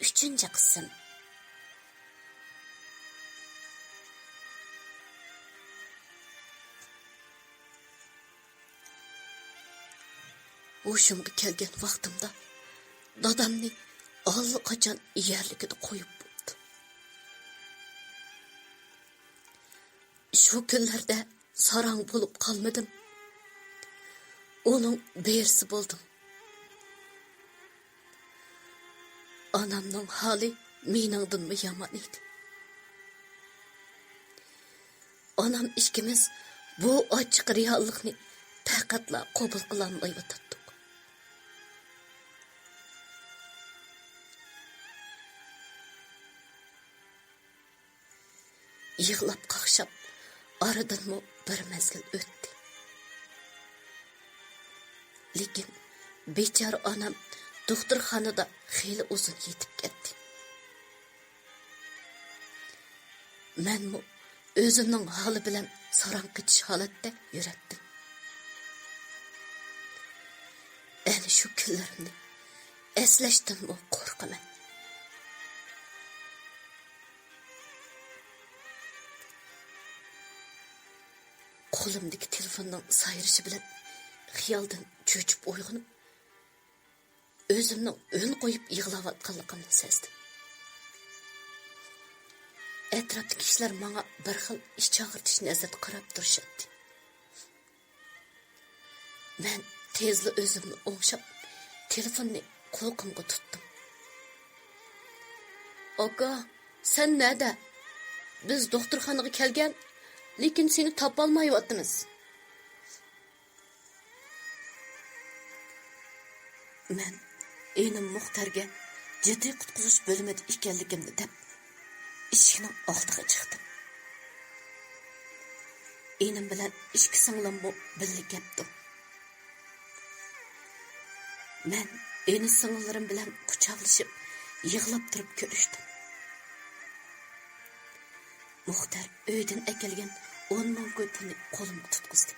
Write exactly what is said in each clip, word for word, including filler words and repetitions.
ئۈچىنچى قىسىم. ھوشۇمغا كەلگەن ۋاقتىمدا دادامنى ئاللىقاچان يەرلىكىدە قويۇپ بوپتۇ. شۇ كۈنلەردە ساراڭ بولۇپ قالمىدىم. ئۇنىڭ بېرىسى بولدۇم. ئانامنىڭ ھالى مېنىڭدىنمۇ يامان ئىدى. ئانام ئىككىمىز بۇ ئاچچىق رېئاللىقنى پەقەتلا قوبۇل قىلالمايۋاتاتتۇق. يىغلاپ قاقشاپ ئارىدىنمۇ بىر مەزگىل ئۆتتى. لېكىن بىچارە ئانام دوختۇرخانىدا خېلى ئۇزۇن يېتىپ كەتتى. مەنمۇ ئۆزۈمنىڭ ھالى بىلەن ساراڭ قېتىش ھالەتتە يۈرەتتىم. ئەنە شۇ كۈنلىرىمنى ئەسلەشتىنمۇ قورقىمەن. قولۇمدىكى تېلېفوننىڭ سايرىشى بىلەن خىيالدىن چۆچۈپ ئويغىنىپ، ئۆزۈمنىڭ ئۈن قويۇپ يىغلاۋاتقانلىقىمنى سەزدىم. ئەتراپتىكى كىشىلەر ماڭا بىر خىل ئىچ ئاغرىتىش نەزىرىدە قاراپ تۇرۇشاتتى. مەن تېزلا ئۆزۈمنى ئوڭشاپ، تېلېفوننى قۇلىقىمغا تۇتتۇم. «ئاكا، سەن نەدە؟ بىز دوختۇرخانىغا كەلگەن، لېكىن سېنى تاپالمايۋاتىمىز.» مەن ئىنىم مۇختەرگە جىددىي قۇتقۇزۇش بۆلۈمىدە ئىكەنلىكىمنى دەپ، ئىشىكنىڭ ئالدىغا چىقتىم. ئىنىم بىلەن ئىككى سىڭلىممۇ بىللە كەپتۇ. مەن ئىنى سىڭىللىرىم بىلەن قۇچاقلىشىپ، يىغلاپ تۇرۇپ كۆرۈشتۈم. مۇختەر ئۆيدىن ئەكەلگەن ئون مىڭ گوي پۇلنى قولۇمغا تۇتقۇزدى.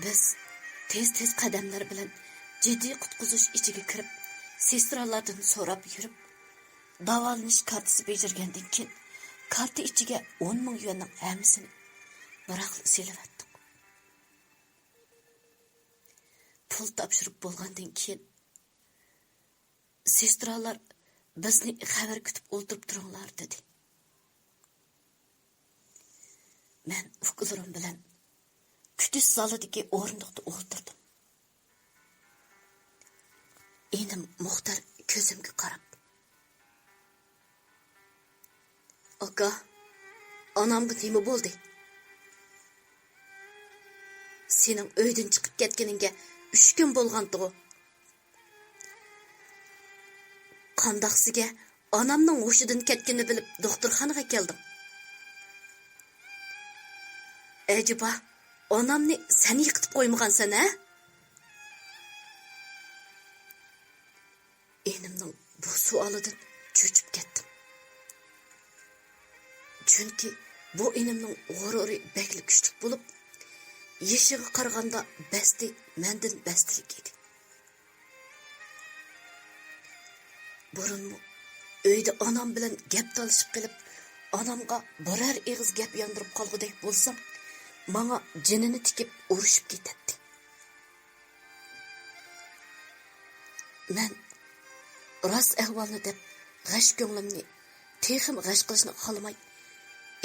بىز تېز-تېز قەدەملەر بىلەن جىددىي قۇتقۇزۇش ئىچىگە كىرىپ، سېسترالاردىن سوراپ يۈرۈپ، داۋالىنىش كارتىسى بېجىرگەندىن كېيىن، كارتا ئىچىگە ئون مىڭ يۈەننىڭ ھەممىسىنى بىراقلا سېلىۋەتتۇق. پۇل تاپشۇرۇپ بولغاندىن كېيىن، سېسترالار بىزنى خەۋەر كۈتۈپ ئولتۇرۇپ تۇرۇڭلار دېدى. مەن ئۇكىلىرىم بىلەن كۈتۈش زالىدىكى ئورۇندۇقتا ئولتۇردۇم. ئىنىم مۇختەر كۆزۈمگە قاراپ، «ئاكا، ئانامغا نېمە بولدى؟ سېنىڭ ئۆيدىن چىقىپ كەتكىنىڭگە ئۈچ كۈن بولغانتىغۇ؟ قانداقسىگە ئانامنىڭ ھوشىدىن كەتكىنىنى بىلىپ دوختۇرخانىغا كەلدىڭ. ئەجەبا، ئانامنى سەن يىقىتىپ قويمىغانسەن، ھە؟» ئىنىمنىڭ بۇ سوئالىدىن چۆچۈپ كەتتىم. چۈنكى بۇ ئىنىمنىڭ غۇرۇرى بەكلا كۈچلۈك بولۇپ، يېشىغا قارىغاندا بەستى مەندىن بەستلىك ئىدى. بۇرۇنمۇ ئۆيدە ئانام بىلەن گەپ تالىشىپ قېلىپ، ئانامغا بىرەر ئېغىز گەپ ياندۇرۇپ قالغۇدەك بولسام، ماڭا جېنىنى تىكىپ ئۇرۇشۇپ كېتەتتى. مەن راست ئەھۋالنى دەپ، غەش كۆڭلۈمنى تېخىمۇ غەش قىلىشنى خالىماي،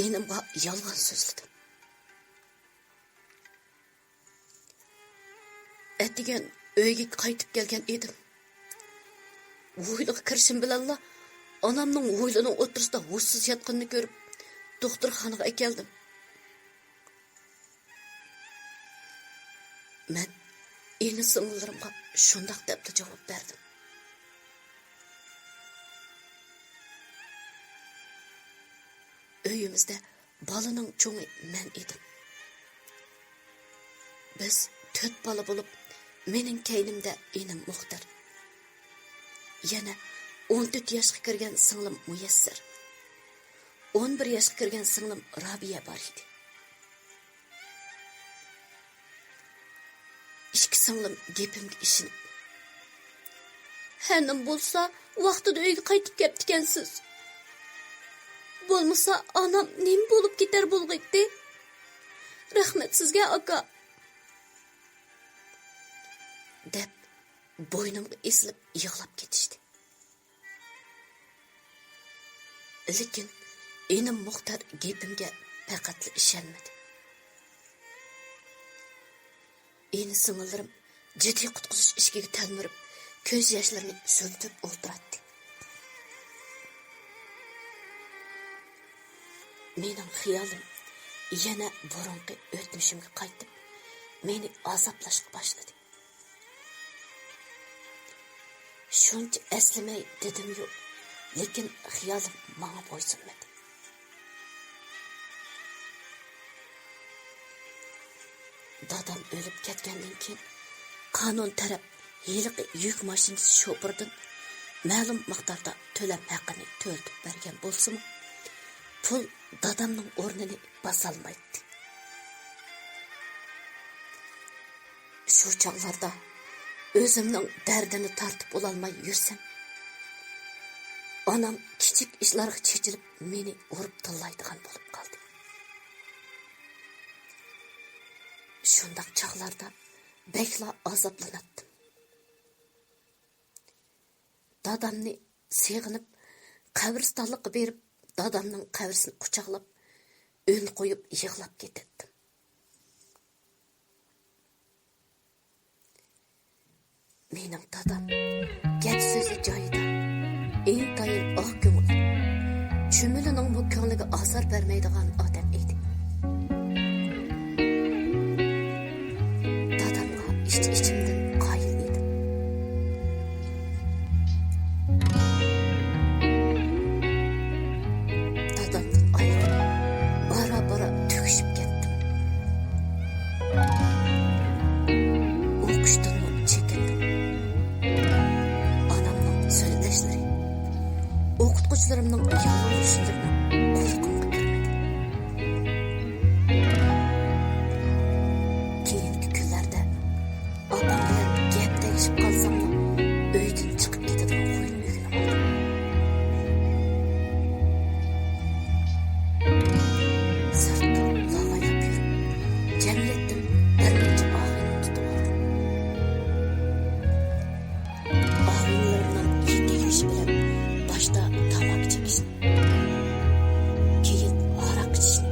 ئىنىمغا يالغان سۆزلىدىم. ئەتىگەن ئۆيگە قايتىپ كەلگەن ئىدىم. ھويلىغا كىرىشىم بىلەنلا، ئانامنىڭ ھويلىنىڭ ئوتتۇرىسىدا ھوشسىز ياتقىنىنى كۆرۈپ، دوختۇرخانىغا ئەكەلدىم. مەن ئىنى سىڭىللىرىمغا شۇنداق دەپلا جاۋاب بەردىم. ئۆيىمىزدە بالىنىڭ چوڭى مەن ئىدىم. بىز تۆت بالا بولۇپ، مېنىڭ كەينىمدە ئىنىم مۇختەر، يەنە ئون تۆت ياشقا كىرگەن سىڭلىم مۇيەسسەر، ئون بىر ياشقا كىرگەن سىڭلىم رابىيە بار ئىدى. ئىككى سىڭلىم گېپىمگە ئىشىنىپ، ھە، نېمە بولسا، ۋاقتىدا ئۆيگە قايتىپ كەپتىكەنسىز. بولمىسا ئانام نېمە بولۇپ كېتەر بولغىيتتى. رەھمەت سىزگە، ئاكا. دەپ، بوينۇمغا ئېسىلىپ يىغلاپ كېتىشتى. لېكىن ئىنىم مۇختەر گېپىمگە پەقەتلا ئىشەنمىدى. ئىنى-سىڭىللىرىم جىددىي قۇتقۇزۇش ئىشىكىگە تەلمۈرۈپ، كۆز ياشلىرىنى سۈرتۈپ ئولتۇراتتى. مېنىڭ خىيالىم يەنە بۇرۇنقى ئۆتمۈشۈمگە قايتىپ، مېنى ئازابلاشقا باشلىدى. شۇنچە ئەسلىمەي دېدىميۇ، لېكىن خىيالىم ماڭا بويسۇنمىدى. دادام ئۆلۈپ كەتكەندىن كېيىن، قانۇن تەرەپ ھېلىقى يۈك ماشىنىسى شوپۇرىدىن مەلۇم مىقداردا تۆلەم ھەققىنى تۆلىتىپ بەرگەن بولسىمۇ، پۇل دادامنىڭ ئورنىنى باسالمايتتى. شۇ چاغلاردا ئۆزۈمنىڭ دەردىنى تارتىپ بولالماي يۈرسەم، ئانام كىچىك ئىشلارغا چېچىلىپ، مېنى ئۇرۇپ تىللايدىغان بولۇپ قالدى. شۇنداق چاغلاردا بەكلا ئازابلىناتتىم. دادامنى سېغىنىپ، قەبرىستانلىققا بېرىپ، دادامنىڭ قەبرىسىنى قۇچاقلاپ، ئۈن قويۇپ يىغلاپ كېتەتتىم. مېنىڭ دادام گەپ سۆزى جايىدا، ئىنتايىن ئاق كۆڭۈل، چۈمۈلىنىڭمۇ كۆڭلىگە ئازار بەرمەيدىغان ئادەم ئىدى. دادامغا ئىچ-ئىچىمدىن قايىل ئىدىم. دادامدىن ئايرىلىپ، بارا-بارا تۈگىشىپ كەتتىم. ئوقۇشتىنمۇ چېكىندىم. ئانامنىڭ سۆزلەشلىرى، ئوقۇتقۇچىلىرىمنىڭ يالۋۇرۇشلىرىمۇ قۇلىقىمغا كىرمىدى. كېيىنكى كۈنلەردە ئاپام بىلەن گەپ تەگىشىپ قالساممۇ، ئۆيدىن چىقىپ كېتىدىغان خۇينى ئۆگىنىۋالدىم. سىرتتا لاغايلاپ يۈرۈپ، جەمئىيەتتىن بىر نەچچە ئاغىنىنى تۇتۇۋالدىم. ئاغىنىلىرىمنىڭ يېتەكلىشى بىلەن باشتا تاماكا چېكىشنى، كېيىن ھاراق ئىچىشنى،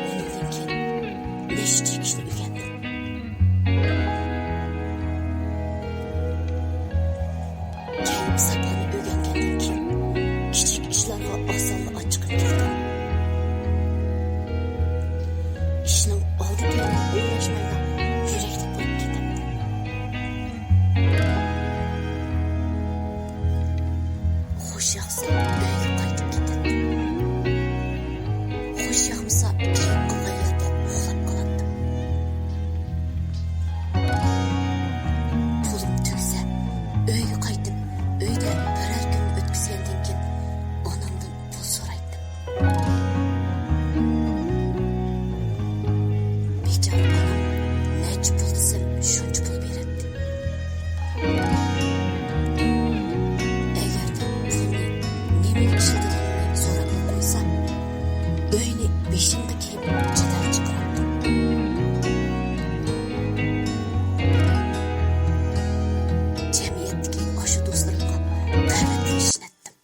ئۇنىڭدىن كېيىن نەشە چېكىشنى ئۆگەندىم. كەيپ ساپانى ئۆگەنگەندىن كېيىن، كىچىك ئىشلارغا ئاسانلا ئاچچىقىم كەلدى. ئىشنىڭ ئالدى كەينىنى ئويلاشمايلا يۈرەكلىك بولۇپ كېتەتتىم. خوش ياقسا ئۆيگە قايتىپ كېتەتتىم. خوش ياقمىسا، گېلىپ قالغان يەردە ئۇخلاپ قالاتتىم. پۇلۇم تۈگىسە، ئۆيگە قايتىپ، ئۆيدە بىرەر كۈن ئۆتكۈزگەندىن كېيىن، ئانامدىن پۇل سورايتتىم. بىچارە ئانام نەچچە پۇل دېسەم، شۇنچە پۇل بېرەتتى. ئەگەردە پۇلنى نېمىگە ئىشلىتىدىغىنىمنى سوراپلا قويسام، ئۆينى بېشىمغا كىيىپ جېدەل چىقىراتتىم. جەمئىيەتتىكى ئاشۇ دوستلىرىمغا قەۋەتلىك ئىشىنەتتىم.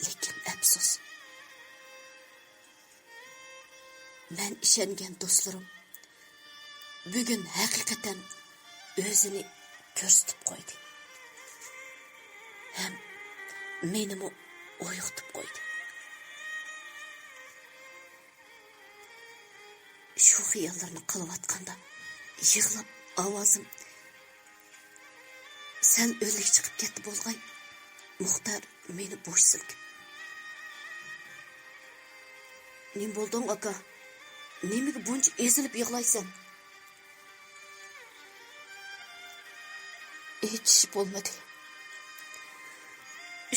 لېكىن ئەپسۇس، مەن ئىشەنگەن دوستلىرىم بۈگۈن ھەقىقەتەن ئۆزىنى كۆرسىتىپ قويدى ھەم مېنىمۇ ئويغىتىپ قويدى. شۇ خىياللارنى قىلىۋاتقاندا يىغلاپ ئاۋازىم سەل ئۆرلۈك چىقىپ كەتتى بولغاي، مۇختەر مېنى بوش سىلكىپ: «نېمە بولدۇڭ، ئاكا؟ نېمىگە بۇنچە ئېزىلىپ يىغلايسەن؟» ئېچىشى بولمىدى.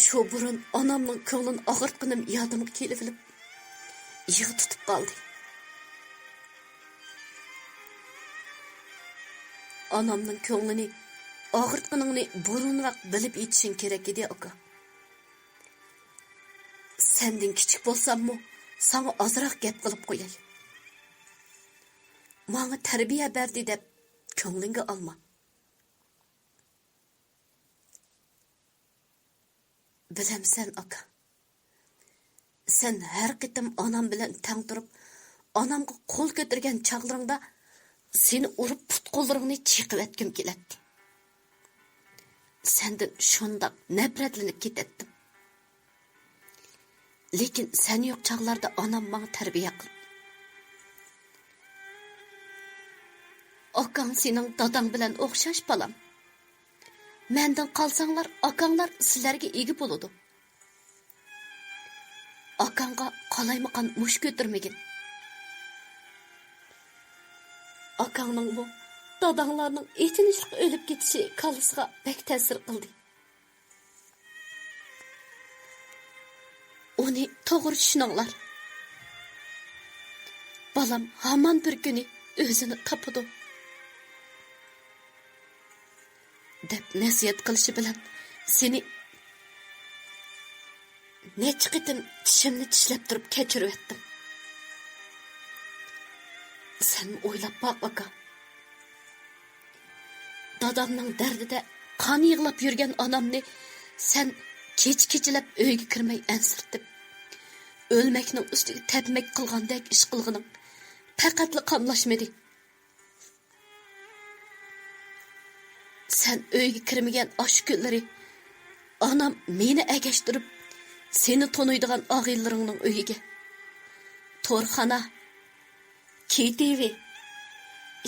شۇ بۇرۇن ئانامنىڭ كۆڭلىنى ئاغرىتقىنىم يادىمغا كېلىۋېلىپ، يىغا تۇتۇپ قالدى. ئانامنىڭ كۆڭلىنى ئاغرىتقىنىڭنى بۇرۇنراق بىلىپ يېتىشىڭ كېرەك ئىدى، ئاكا. سەندىن كىچىك بولساممۇ، ساڭا ئازراق گەپ قىلىپ قوياي. ماڭا تەربىيە بەردى دەپ كۆڭلۈڭگە ئالما. بىلەمسەن، ئاكا؟ سەن ھەر قېتىم ئانام بىلەن تەڭ تۇرۇپ، ئانامغا قول كۆتۈرگەن چاغلىرىڭدا سېنى ئۇرۇپ پۇت-قوللىرىڭنى چېقىۋەتكۈم كېلەتتى. سەندىن شۇنداق نەپرەتلىنىپ كېتەتتىم. لېكىن سەن يوق چاغلاردا ئانام ماڭا تەربىيە قىلىپ، «ئاكاڭ سېنىڭ داداڭ بىلەن ئوخشاش، بالام. مەندىن قالساڭلار، ئاكاڭلار سىلەرگە ئىگە بولىدۇ. ئاكاڭغا قالايمىقان مۇش كۆتۈرمىگىن.» ئاكاڭنىڭمۇ، داداڭلارنىڭ ئېچىنىشلىق ئۆلۈپ كېتىشى كاللىسىغا بەك تەسىر قىلدى. ئۇنى توغرا چۈشىنىڭلار. بالام ھامان بىر كۈنى ئۆزىنى تاپىدۇ، دەپ نەسىھەت قىلىشى بىلەن سېنى نەچچە قېتىم چىشىمنى چىشلەپ تۇرۇپ كەچۈرۈۋەتتىم. سەنمۇ ئويلاپ باق، ئاكا. دادامنىڭ دەردىدە قان يىغلاپ يۈرگەن ئانامنى سەن كېچە-كېچىلەپ ئۆيگە كىرمەي ئەنسىرىتىپ، ئۆلمەكنىڭ ئۈستىگە تەپمەك قىلغاندەك ئىش قىلغىنىڭ پەقەتلا قاملاشمىدى. سەن ئۆيگە كىرمىگەن ئاشۇ كۈنلىرى ئانام مېنى ئەگەشتۈرۈپ، سېنى تونۇيدىغان ئاغىنىلىرىڭنىڭ ئۆيىگە، تورخانا، كېتىۋى،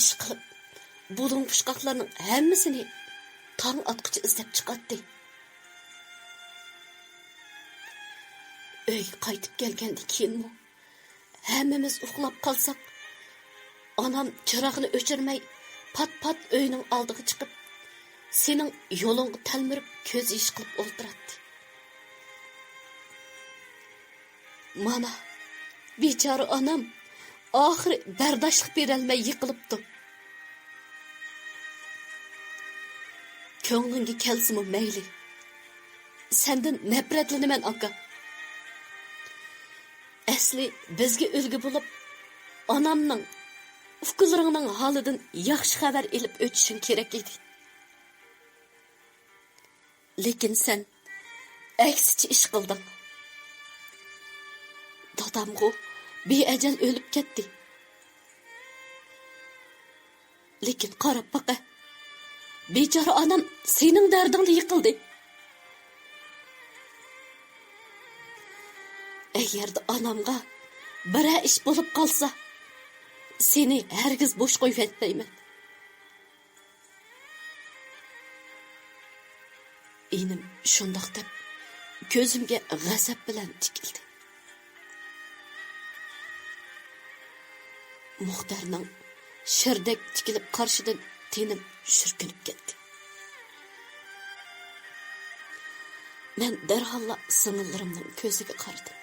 ئىشقىلىپ، بۇلۇڭ پۇچقاقلارنىڭ ھەممىسىنى تاڭ ئاتقۇچە ئىزدەپ چىقاتتى. ئۆيگە قايتىپ كەلگەندىن كېيىنمۇ ھەممىمىز ئۇخلاپ قالساق، ئانام چىراغنى ئۆچۈرمەي، پات-پات ئۆينىڭ ئالدىغا چىقىپ، سېنىڭ يولۇڭغا تەلمۈرۈپ، كۆز يېشى قىلىپ ئولتۇراتتى. مانا، بىچارە ئانام ئاخىرى بەرداشلىق بېرەلمەي يىقىلىپتۇ. كۆڭلۈڭگە كەلسىمۇ مەيلى. سەندىن نەپرەتلىنىمەن، ئاكا. ئەسلى بىزگە ئۈلگە بولۇپ، ئانامنىڭ، ئۇكىلىرىڭنىڭ ھالىدىن ياخشى خەۋەر ئېلىپ ئۆتۈشۈڭ كېرەك ئىدى. لېكىن سەن ئەكسىچە ئىش قىلدىڭ. دادامغۇ بىئەجەل ئۆلۈپ كەتتى. لېكىن قاراپ باقە، بىچارە ئانام سېنىڭ دەردىڭدە يىقىلدى. ئەگەردە ئانامغا بىرەر ئىش بولۇپ قالسا، سېنى ھەرگىز بوش قويۇۋەتمەيمەن. ئىنىم شۇنداق دەپ، كۆزۈمگە غەزەپ بىلەن تىكىلدى. مۇختەرنىڭ شىردەك تىكىلىپ قارىشىدىن تېنىم شۈركۈنۈپ كەتتى. مەن دەرھاللا سىڭىللىرىمنىڭ كۆزىگە قارىدىم.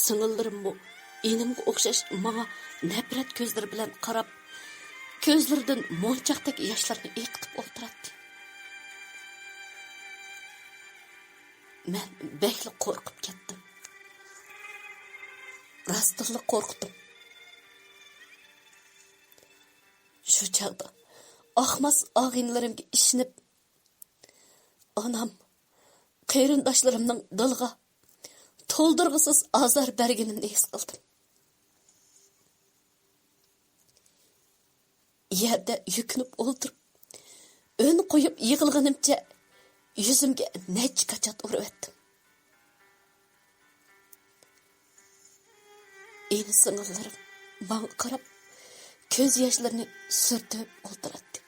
سىڭىللىرىممۇ ئىنىمغا ئوخشاش ماڭا نەپرەت كۆزلىرى بىلەن قاراپ، كۆزلىرىدىن مونچاقتەك ياشلارنى ئېقىتىپ ئولتۇراتتى. مەن بەكلا قورقۇپ كەتتىم. راستتىنلا قورقتۇم. شۇ چاغدا ئاقماس ئاغىنىلىرىمگە ئىشىنىپ، ئانام، قېرىنداشلىرىمنىڭ دىلىغا تولدۇرغۇسىز ئازار بەرگىنىمنى ھېس قىلدىم. يەردە يۈكۈنۈپ ئولتۇرۇپ، ئۈن قويۇپ يىغلىغىنىمچە يۈزۈمگە نەچچە كاچات ئۇرۇۋەتتىم. ئىنى-سىڭىللىرىم ماڭا قاراپ، كۆز ياشلىرىنى سۈرتۈپ ئولتۇراتتى.